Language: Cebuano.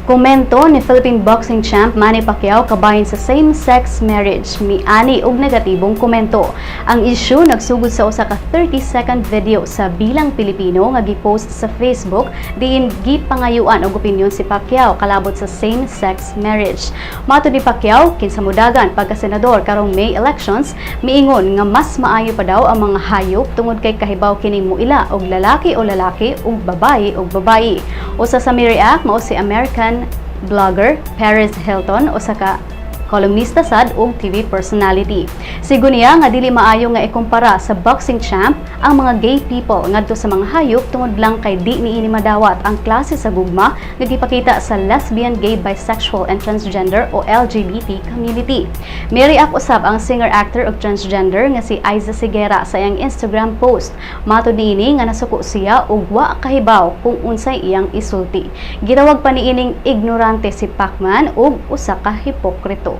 Komento ni Philippine boxing champ Manny Pacquiao kabahin sa same-sex marriage miani og negatibong komento. Ang issue nagsugod sa usa ka 30-second video sa Bilang Pilipino nga gipost sa Facebook diin gipangayuan og opinyon si Pacquiao kalabot sa same-sex marriage. Matod ni Pacquiao, kinsa modagan pagka-senador karong May elections, miingon nga mas maayo pa daw ang mga hayop tungod kay kahibaw kining muila og lalaki o lalaki ug babaye og babayi. Usa sa mi-react mao si American blogger Paris Hilton, usa ka kolumnista sad ug TV personality. Sigon niya nga dili maayo nga ikumpara sa boxing champ ang mga gay people ngadto sa mga hayop tungod lang kay di niini madawat ang klase sa gugma nga gipakita sa lesbian, gay, bisexual and transgender o LGBT community. Mi-react usab ang singer-actor ug transgender nga si Aiza Seguerra sa iyang Instagram post. Matod niini nga nasuko siya ug wa kahibaw kung unsay iyang isulti. Gitawag pa niining ignorante si Pacman ug usa ka hipokrito.